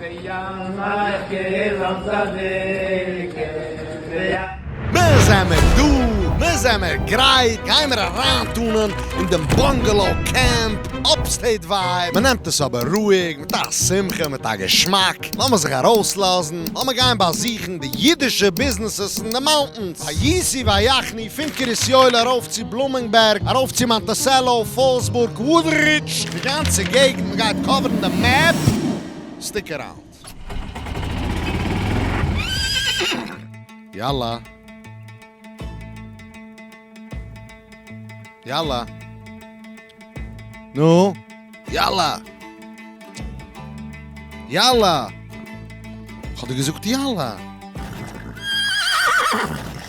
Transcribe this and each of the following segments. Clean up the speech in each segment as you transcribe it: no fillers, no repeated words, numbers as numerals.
מיר זעמער דא, מיר זעמער גרייט, גיימער אריינטאנען אין דעם bungalow camp, upstate vibe, מ'נעמט עס אבער רואיג, מיט א שמחה, מיט א געשמאק, לאמיר זיך ארויסלאזן, לאמיר גיין באזוכן די אידישע ביזנעסעס אין די mountains, ויסעו ויחנו פון קרית יואל ארויף צו בלומינגבערג, ארויף צו מאנטיסעלאו, פאלסבורג, וואודרידזש, די גאנצע געגנט, מ'גייט cover ן די map, stick around. יאללה. יאללה. נו. יאללה. יאללה. כ'האב דיר געזאגט יאללה.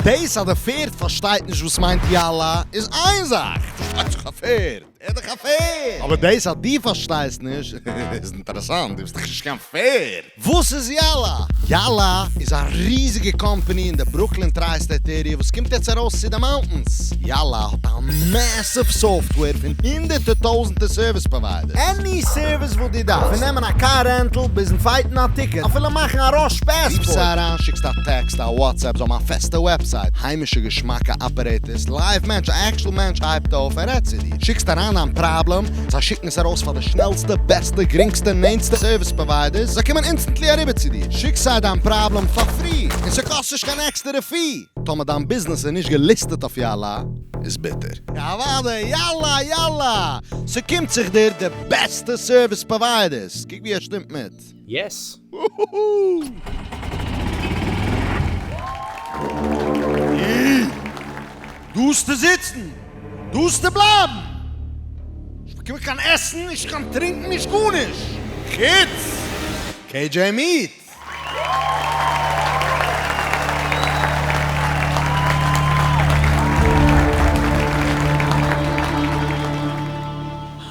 דאס אז די פערד פארשטייט נישט וואס מיינט יאללה איז איין זאך. פארשטייט זיך א פערד. ער איז דאך א פערד! אבער דאס אז דו פארשטייסט נישט איז אינטערעסאנט, דו ביסט דאך נישט קיין פערד. וואס איז יאללה? יאללה איז א ריזיגע קאמפאני אין די ברוקלין tri-state area וואס קומט יעצט ארויס צו די mountains. יאללה האט א massive software פון הונדערטער טויזענטער service providers. Any service וואס דו דארפסט, פון נעמען א car rental ביזן fight ן א ticket, אפילו מאכן א rush passport. רופסט זיי אריין, שיקסט א טעקסט, א WhatsApp, זיי האבן א פעסטע website, היימישע געשמאקע operators, live מענטש, א actual מענטש הייבט אויף און רעדט צו דיר, שיקסט אריין דיין פראבלעם, זיי שיקן עס ארויס פאר די שנעלסטע, בעסטע, גרינגסטע, נענטסטע service providers, זיי קומען instantly אריבער צו דיר, שיקסט זיי דיין פראבלעם פאר free, און ס'קאסט נישט קיין עקסטערע fee. טאמער דיין ביזנעס איז נישט געליסטעט אויף יאללה, איז ביטער. אוואדע, יאללה יאללה! ס'קומט זיך דיר די בעסטע service providers! קוק ווי ער שטימט מיט. Yes! דא האסטו זיצן! דא האסטו בלייבן! נישט באקומען קיין עסן, נישט קיין טרינקן, נישט גארנישט! חוץ KJ Meat!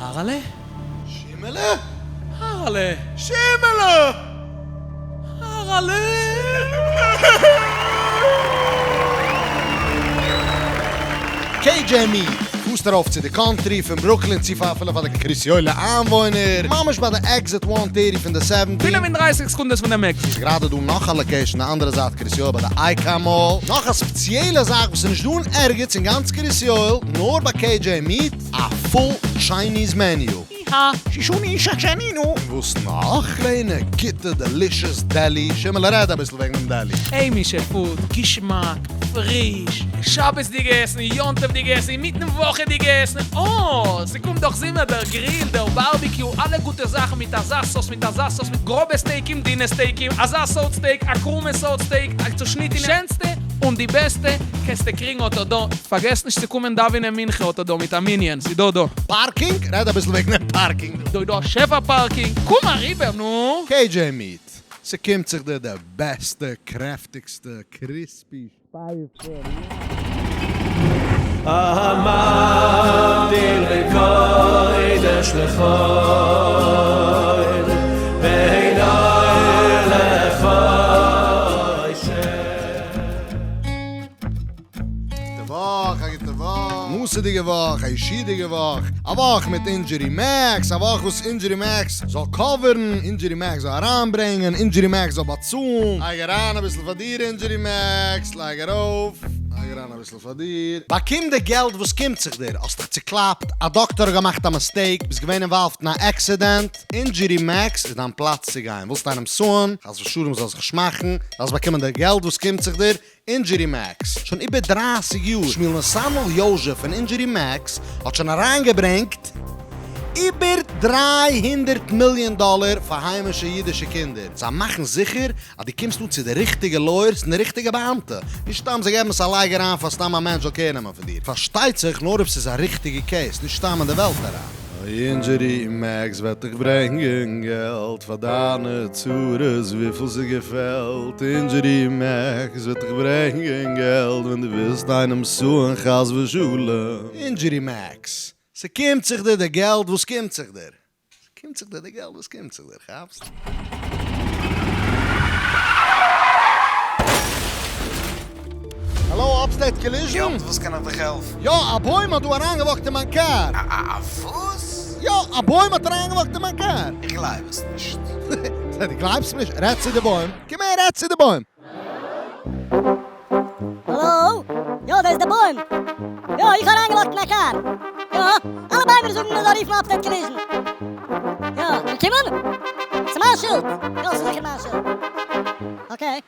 הארעלע? שימעלע? הארעלע! שימעלע! הארעלע! KJ Meat פארסט ארויף צו די country פון ברוקלין צו פאר אפילו פאר די קרית יואל'ע איינוואוינער, ממש ביי די exit one thirty פון די seventy. 35 סעקונדעס פון דעם עקזיט. ס'איז גראדע דא נאך א location די אנדערע זייט קרית יואל ביי די Icon Mall, נאך א ספעציעלע זאך וואס איז נישט דא אין ערגעץ אין גאנץ קרית יואל נאר ביי KJ Meat, א full Chinese menu. הא. שישוני שכשנינו. און וואס נאך? קליינע גוטע delicious deli, שימעלע רעד אביסל וועגן דעם deli. היימישע food, געשמאק, פריש, שבת'דיגע עסן, יום טוב'דיגע עסן, אינמיטן וואכעדיגע עסן, אה! ס'קומט דאך זומער, דער grill, דער barbecue, אלע גוטע זאכן מיט אזא סאוס, מיט אזא סאוס, מיט גראבע סטעיקים, דינע סטעיקים, אזא סארט steak, א קרומע סארט steak, א צושניטענע, שענסטע און די בעסטע קענסטו קריגן אטא דא, פארגעס נישט צו קומען דאווענען מנחה אטא דא מיט א מנין, ס'דא דא. Parking? רעד אביסל וועגן דעם parking דא. דא איז דא א שפע parking, קום אריבער נו! KJ Meat, ס'קומט זיך דיר די בעסטע, קרעפטיגסטע, crispy שפייעכצער. המבדיל בין קודש לחול בין אור לחושך. גוטע וואך, א גוטע וואך, מוסר'דיגע וואך, א אישי'דיגע וואך, א וואך מיט Injury Max, א וואך וואס Injury Max זאל cover ן, Injury Max זאל אריינברענגען, Injury Max זאל באצאלן. לייג אריין אביסל פאר דיר Injury Max, לייג ארויף, לייג אריין אביסל פאר דיר. באקום די געלט וואס קומט זיך דיר, האסט דיך צוקלאפט, א דאקטאר האט געמאכט א mistake, ביסט געווען involved אין א accident, Injury Max איז דיין פלאץ צו גיין, ווילסט איינעם sue ען, חס ושלום זאל זיך נישט מאכן, דארפסט באקומען די געלט וואס קומט זיך דיר, Injury Max, שוין איבער דרייסיג יאר, שמואל נתנאל יוזשע פון Injury Max האט שוין אריינגעברענגט איבער 300 מיליאן דאלער פאר היימישע אידישע קינדער, זיי מאכן זיכער אז דו קומסט אן צו די ריכטיגע lawyers און די ריכטיגע באאמטע, נישט סתם זיי געבן עס א לייג אריין פאר סתם א מענטש זאל care נעמען פון דיר, פארשטייט זיך נאר אויב ס'איז א ריכטיגע case, נישט סתם אין די וועלט אריין. אוי Injury Max וועט דיך ברענגען געלט פאר דיינע צרות וויפיל ס'געפעלט, Injury Max וועט דיך ברענגען געלט ווען דו ווילסט איינעם sue ען חס ושלום. Injury Max, ס'קומט זיך דיר די געלט וואס קומט זיך דיר. ס'קומט זיך דיר די געלט וואס קומט זיך דיר, כאפסט? Hello Upstate Collision? יא, מיט וואס קען איך דיך העלפן? יא, א בוים האט דא אריינגעוואקט אין מיין קאר. א א א וואס? יא, א בוים האט אריינגעוואקט אין מיין קאר. איך גלייב עס נישט. דו גלייבסט מיר נישט? רעד צו די בוים! קום אהער רעד צו די בוים! האלאו? יא דאס איז די בוים! יא איך האב אריינגעלאקט אין א קאר! יא אלע ביימער זאגן מען זאל רופן אפסטעיט קאליזשן! יא געקומען? ס'איז מיין שולד! יא ס'איז זיכער מיין שולד! אקעי.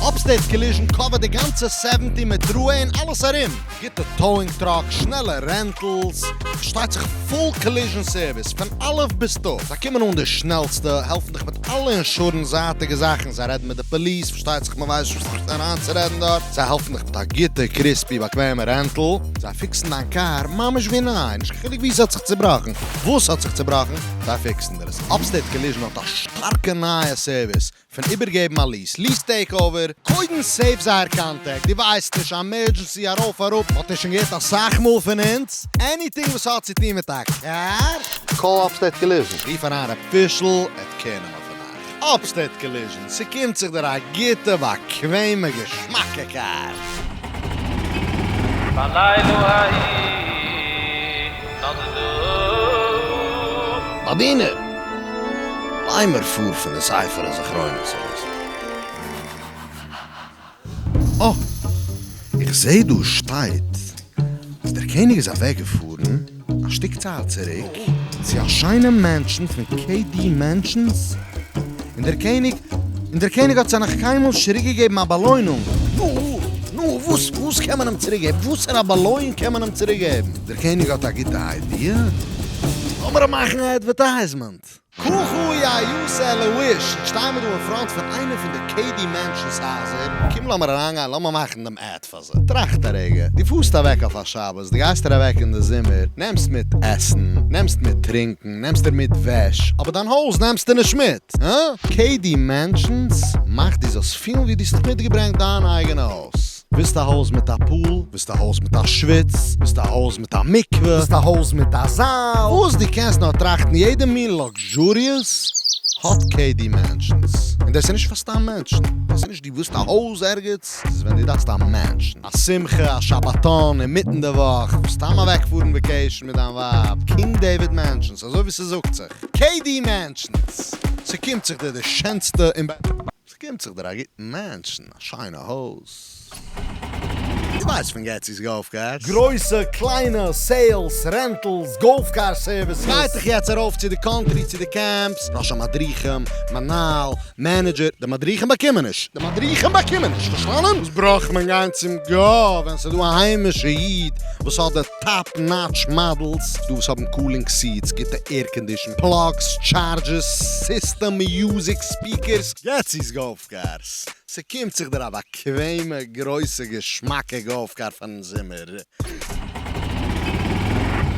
אפסטעיט קאליזשן קאווערט די גאנצע סעווענטי מיט תרועה און אלעס ארום, גוטע טאואינג טראק, שנעלע רענטעלס, פארשטייט זיך פול קאליזשן סערוויס פון אלף ביז ת', זיי קומען אן די שנעלסטע, העלפן דיך מיט אלע אינשורענס זייטיגע זאכן, זיי רעדן מיט די פאליס, פארשטייט זיך מען ווייסט נישט וואס אריינצורעדן דארט, זיי העלפן דיך מיט א גוטע קריספי באקוועמע רענטל, זיי פיקסן דיין קאר ממש ווי ניי, נישט קיין חילוק ווי ס'האט זיך צובראכן, וואס האט זיך צובראכן, זיי פיקסן דיר עס. אפסטעיט קאליזשן האט א שטארקע נייע סערוויס, פון איבערגעבן א ליעס, ליעס טעיק אווער, קודם סעיוו זייער קאנטעקט, דו ווייסט נישט, עמערדזשענסי, ארויף אראפ, האט איר שוין געהערט אסאך מאל פון אונז, עניטינג וואס האט צו טון מיט א קאר, קאל אפסטעיט קאליזשן, רוף אריין ר' פישל, עט קער נעמען פון אייך, אפסטעיט קאליזשן, ס'קומט זיך דיר א גוטע באקוועמע געשמאקע קאר. בלילה ההיא נדדה. באדינער! ליין מיר פאר פון די ספר הזכרונות אביסל. אה! איך זעה דא שטייט אז דער קעניג איז אוועק געפארן א שטיק צייט צוריק צו א שיינעם מענשין פון קעי די מענשינס, און דער קעניג און דער קעניג האט זיי נאך קיינמאל נישט צוריק געגעבן א באלוינונג. נו, נו, וואס, וואס קען מען אים צוריק געבן? וואסערע באלוין קען מען אים צוריק געבן? דער קעניג האט א גוטע איידיע. לאמיר מאכן א אדווערטייזמענט. ככה יעשה לאיש, אונז שטייען מיר דא אין פראנט פון איינע פון די קעי די מענשינס הייזער, קום לאמיר אריינגיין לאמיר מאכן דעם עד פאר זיי. טראכט א רגע, דו פארסט אוועק אויף א שבת, דו גייסט דיר אוועק אין די זומער, נעמסט מיט עסן, נעמסט מיט טרינקן, נעמסט דיר מיט וועש, אבער דיין הויז נעמסטו נישט מיט, הא? קעי די מענשינס מאכט דו זאלסט פילן ווי דו האסט מיטגעברענגט דיין אייגענע הויז. ווילסט א הויז מיט א פול? ווילסט א הויז מיט א שוויץ? ווילסט א הויז מיט א מקווה? ווילסט א הויז מיט א זאל? וואס דו קענסט נאר טראכטן, יעדע מין לאקזשוריעס האט קעי די מענשינס. און דאס איז נישט פאר סתם מענטשן. דאס איז נישט דו ווילסט א הויז ערגעץ, דאס איז ווען דו דארפסט א מענשין. א שמחה, א שבתון, אינמיטן די וואך, ווילסט סתם אוועקפארן וועקעישן מיט דיין ווייב, קינג דעיוויד מענשינס, אזוי ווי ס'זאגט זיך, קעי די מענשינס! ס'קומט זיך דיר די שענסטע און. ס'קומט זיך דיר א גוטן מענשין, א שיינע הויז. דו ווייסט פון געצי'ס גאלף קארס? גרויסע, קליינע, סעילס, רענטעלס, גאלף קאר סערוויסעס. גייט דיך יעצט ארויף צו די קאנטרי צו די קעמפס, ראש המדריכים, מנהל, מענעדזשער, די מדריכים באקומען נישט, די מדריכים באקומען נישט, פארשטאנען? וואס ברויך מען גיין צום גוי ווען ס'איז דא א היימישע איד וואס האט די טאפ נאטש מאדעלס, דא וואס האבן קולינג סיעטס, גוטע עירקאנדישן, פלאגס, טשארדזשערס, סיסטעם, מיוזיק, ספיקערס, געצי'ס גאלף קארס, ס'קומט זיך דיר א באקוועמע גרויסע געשמאקע גאלף קאר פארן זומער.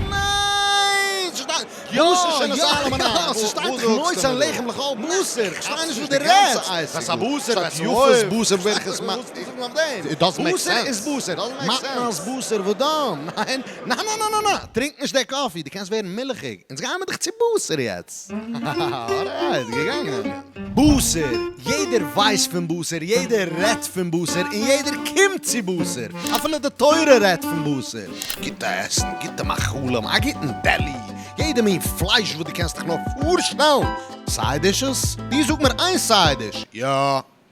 ניין! ס'שטייט בשר שנעשה למנה, ס'שטייט דאך נותן לחם לכל בשר, כ'פארשטיי נישט וואס דו רעדסט, וואס א בשר, וואס יפת בשר ברכת מה, איט דאזענט מעיק סענס, בשר איז בשר, מתנת בשר ודם, ניין? ניין ניין ניין ניין, טרינק נישט די קאפי, דו קענסט ווערן מילכיג, אונז גייען מיר דאך צו בשר יעצט. ארייט, געגאנגען. בשר, יעדער ווייסט פון בשר, יעדער רעדט פון בשר, און יעדער קומט צו בשר, אפילו די תורה רעדט פון בשר. גוטע עסן, גוטע מאכלים, א גוטן דעלי, יעדע מין פלייש וואס דו קענסט דיך נאר פארשטעלן. סייד דישעס? דו זאג מיר איין סייד דיש. יא.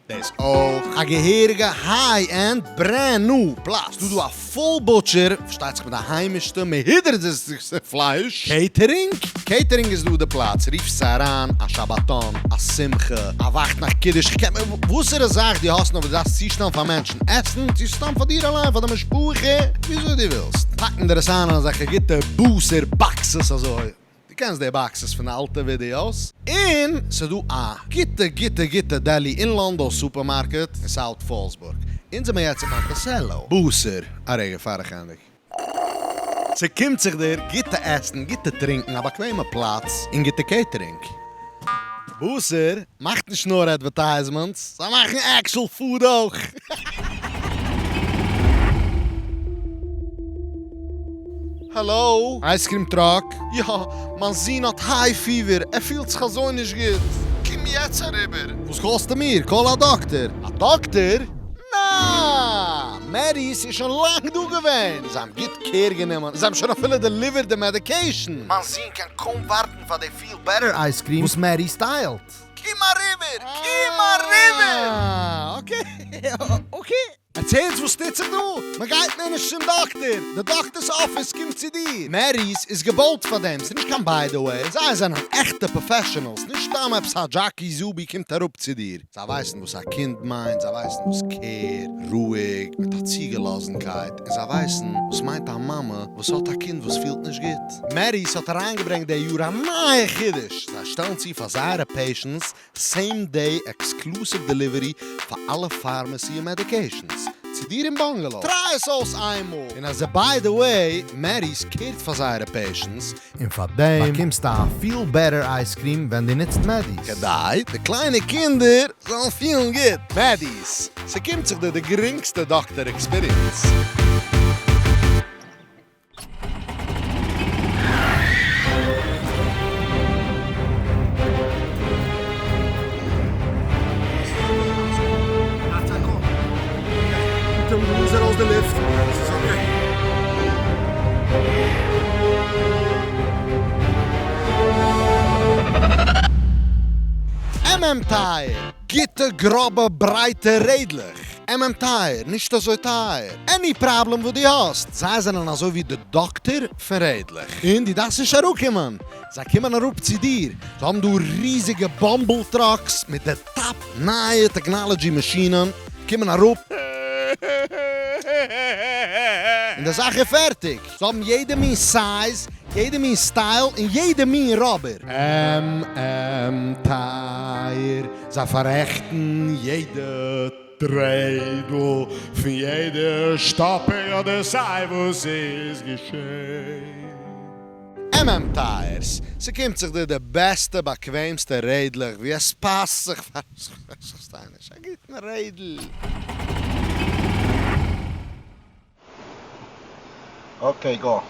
דאס אויך. א געהעריגע היי ענד ברענד ניו פלאץ. ס'דא דא א פול בוטשער, פארשטייט זיך מיט די היימישסטע מהודר'דיגסטע פלייש. קעיטערינג? קעיטערינג איז דא די פלאץ, רופסט זיי אריין, א שבתון, א שמחה, א וואכט נאכט קידוש, כ'קען מיר, וואסערע זאך דו האסט נאר וואס דו דארפסט צושטעלן פאר מענטשן, עסן, צו סתם פאר דיר אליין, פאר די משפחה, וויאזוי דו ווילסט. פאקן דיר עס איין אין אזעלכע גוטע בשר באקסעס אזוי. דו קענסט די באקסעס פון די אלטע ווידיאוס? און ס'איז דא א גוטע גוטע גוטע דעלי אין לאנדא סופערמארקעט אין סאוט פאלסבורג. אונז זעמער יעצט אין מאנטיסעלא. בשר, א רגע פאר איך ענדיג. ס'קומט זיך דיר גוטע עסן, גוטע טרינקן, א באקוועמע פלאץ, און גוטע קעיטערינג. בשר מאכט נישט נאר אדווערטייזמענטס, זיי מאכן עקשול פוד אויך. האלאו? אייזקרים טראק? יא, מיין זון האט היי פיווער, ער פילט זיך אזוי נישט גוט. קום יעצט אריבער. וואס קאלסטו מיר? קאל א דאקטער. א דאקטער? נא! מעריס איז שוין לאנג דא געווען, זיי האבן גוט קעיר גענומען, זיי האבן שוין אפילו דעליווערט די מעדיקעישן. מיין זון קען קוים ווארטן פאר די פיל בעטער אייזקרים וואס מעריס טיילט. קום אריבער! קום אריבער! אה, אקעי, אקעי. ערציילטס וואס טוט זיך דא? מען גייט מער נישט צום דאקטער, די דאקטערס אפיס קומט צו דיר. מעריס איז געבויט פאר דעם, ס'איז נישט קיין ביי די וועי, זיי זענען עכטע פראפעשענעלס, נישט סתם עפעס א דזשאקי זובי קומט אראפ צו דיר. זיי ווייסן וואס א קינד מיינט, זיי ווייסן וואס קעיר, רואיג, מיט א צוגעלאזנקייט, און זיי ווייסן וואס מיינט א מאמע וואס האט א קינד וואס פילט נישט גוט. מעריס האט אריינגעברענגט די יאר א נייע חידוש, זיי שטעלן צו פאר זייערע פעישענטס סעים דעי עקסקלוסיוו דעליווערי פאר אלע פארמעסי און מעדיקעישאנס צו דיר אין באנגעלאו. טריי עס אויס איינמאל! און אז ביי די וועי, מעריס קעירט פאר זייערע פעישענטס, און פאר דעם באקומסטו א פיל בעטער אייז קריעם ווען דו נוצט מעדיס. כדי די קליינע קינדער זאלן פילן גוט. מעדיס, ס'קומט זיך דיר די גרינגסטע דאקטער עקספיריענס. MM טייער, גוטע גראבע ברייטע רעדלעך. MM טייער, נישט אזוי טייער. עני פראבלעם וואס דו האסט, זיי זענען אזוי ווי די דאקטער פון רעדלעך. און דו דארפסט נישט אראפקומען, זיי קומען אראפ צו דיר. זיי האבן דא ריזיגע באמבל טראקס מיט די טאפ נייע טעקנאלעדזשי מאשינען, קומען אראפ און די זאך איז פערטיג. זיי האבן יעדע מין סייז, יעדע מין סטייל און יעדע מין ראבער. MM טייער, זיי פאררעכטן יעדע דריידל פון יעדע שטאפער אדער סיי וואס איז געשען. MM טייערס, ס'קומט זיך דיר די בעסטע באקוועמסטע רעדלעך ווי עס פאסט זיך פאר, כ'פארשטיי נישט, א גוטן רעדל. אקעי גאו.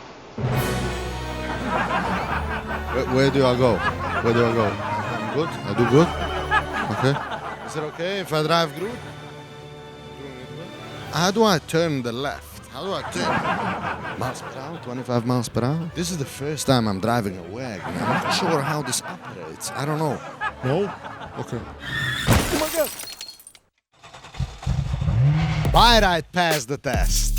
ווער דו איי גאו? ווער דו איי גאו? איים גוד? איי דו גוד? אקעי. איז איט אקעי איף איי דרייוו גראד? האו דו איי טורן די לעפט? האו דו איי טורן? מיילס פער אוער? טווענטי פייוו מיילס פער אוער? דיס איז די פירסט טיים איים דרייווינג א וועגאן, איים נאט שור האו דיס אפערעיטס, איי דאנט נאו. נאו? אקעי. אוי מיי גאד! ביי-רייד פעסט די טעסט.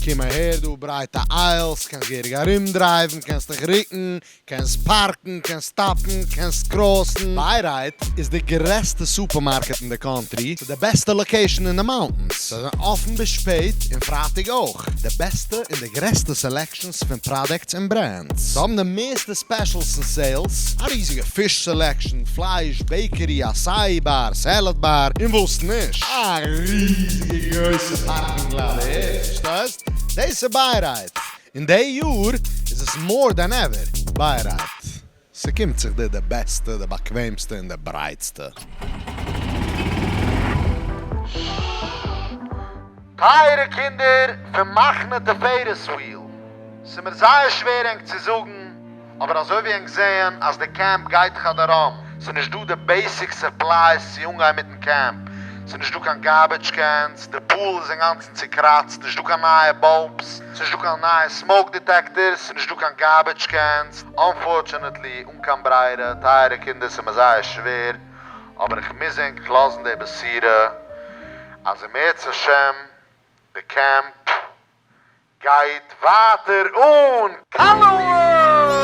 קום אהער דא ברייטע איילס, קענסט געהעריג ארומדרייוון, קענסט דיך רוקן, קענסט פארקן, קענסט סטאפן, קענסט קראסן. ביי-רייד איז די גרעסטע סופערמארקעט אין די קאנטרי, ס'איז די בעסטע לאקעישן אין די מאונטענס, זיי זענען אפן ביז שפעט און פרייטאג אויך, די בעסטע און די גרעסטע סעלעקשאנס פון פראדעקטס און ברענדס, זיי האבן די מערסטע ספעשילס און סעילס, א ריזיגע פיש סעלעקשאן, פלייש, בעיקערי, אסאי באר, סעלעד באר, און וואס נישט. א ריזיגע גרויסע פארקינג לאט, פארשטייסט? דאס איז ביי-רייד, און די יאר איז עס מאר דען עווער ביי-רייד. ס'קומט זיך דיר די בעסטע, די באקוועמסטע און די ברייטסטע. טייערע קינדער פון מחנה תפארת וויל, ס'מיר זייער שווער ענק צו זאגן, אבער אזוי ווי ענק זעען אז די קעמפ גייט כאדאראם, ס'נישט דא די בעיסיק סופלייס צו אנגיין מיטן קעמפ, ס'נישט דא קיין גארבידזש קענס, די פול איז אינגאנצן צוקראצט, נישט דא קיין נייע באלבס, ס'נישט דא קיין נייע סמאוק דיטעקטערס, ס'נישט דא קיין גארבידזש קענס, אנפארטשענעטלי אן קיין ברירה, טייערע קינדער ס'מיר זייער שווער, אבער איך מוז ענק לאזן די בשורה אז אם ירצה השם די קעמפ גייט ווייטער אן! קאלאווער!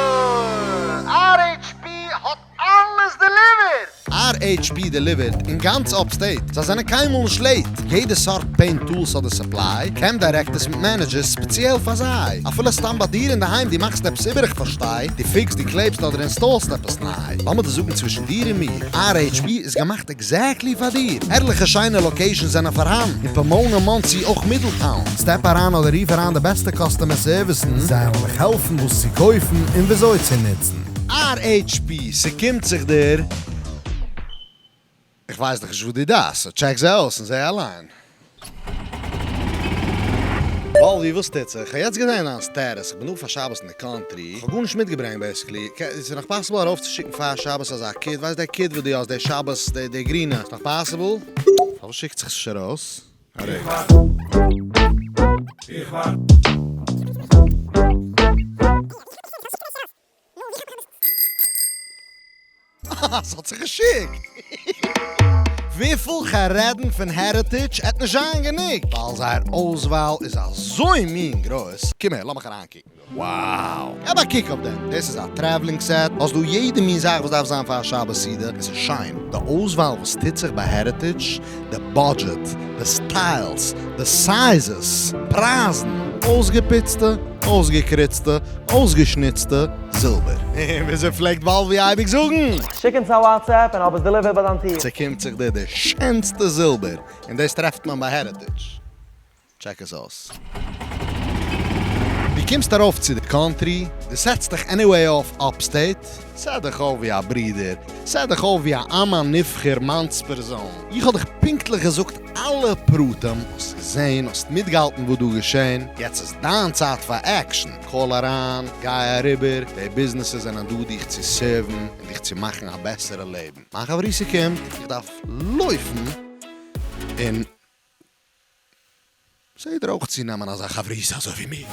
RHP האט אלעס דעליווערט! RHP דעליווערט אין גאנץ אפסטעיט, זיי זענען קיינמאל נישט לעיט, יעדע סארט פעינט טולס אדער סופליי, קעמפ דירעקטערס מיט מענעדזשערס ספעציעל פאר זיי, אפילו סתם ביי דיר אינדערהיים דו מאכסט עפעס איבער איך פארשטיי, דו פיקסט דו קלעבסט אדער אינסטאלסט עפעס ניי, לאמיר דיר זאגן צווישן דיר און מיר, RHP איז געמאכט עקזעקטלי פאר דיר! הערליכע שיינע לאקעישאנס זענען פארהאן, אין פאמאונא, מאנסי, אויך מידלטאון. סטעפ אריין אדער רוף אריין די בעסטע קאסטומער סערוויסן, זיי וועלן דיך העלפן וואס צו קויפן און וויאזוי צו נוצן. RHP, ס'קומט זיך דיר. איך ווייס דאך נישט וואס דו דארפסט, סאו טשעק זיי אויס און זע אליין. וואלווי וואס טוט זיך? כ'האב יעצט געזען דיין סטעטוס, כ'בין דא פאר שבת אין די קאנטרי, כ'האב גארנישט מיטגעברענגט בעיסיקלי, איז נאך פאסיבל ארויפצושיקן פאר שבת אזא קיט, ווייסט די קיט וואס דו האסט די שבת די גרינע, איז נאך פאסיבל? פארוואס שיקט זיך עס נישט ארויס? א רגע. אה, ס'האט זיך געשיקט! וויפיל כ'על רעדן פון העריטעדזש עט נישט זיין גענוג, ווייל זייער אויסוואל איז אזוי מין גרויס. קום הער, לאמיך אריינקוקן דא. Wow! געב א קוק אויף דעם, דאס איז א traveling set, האסט דא יעדע מין זאך וואס דארף זיין פאר א שבת סעודה, און ס'איז שיין. די אויסוואל וואס טוט זיך ביי העריטעדזש, די budget, די styles, די sizes, פרייזן, אויסגעפוצטע, אויסגעקריצטע, אויסגעשניצטע זילבער. און וויאזוי פלעגט וואלווי אייביג זאגן? שיק אונז א WhatsApp און האב עס delivered ביי דיין טיר. ס'קומט זיך דיר די שענסטע זילבער, און דאס טרעפט מען ביי העריטעדזש. טשעק עס אויס. דו קומסט ארויף צו די קאנטרי, דו סעטסט דיך anyway אויף upstate, סעט דיך אויף ווי א ברודער, סעט דיך אויף ווי א עם הנבחר מאנספערזאן. איך האב דיך פונקטליך געזאגט אלע פרטים, האסט געזען, האסט מיטגעהאלטן וואס דא געשען, יעצט איז דיין צייט פאר action, call אריין, גיי אריבער, די ביזנעסער זענען דא דיך צו serve ן און דיך צו מאכן א בעסערע לעבן. מיין חברותא קומט, איך דארף לויפן און. בסדר אויך צו נעמען אזא חברותא אזוי ווי מיר.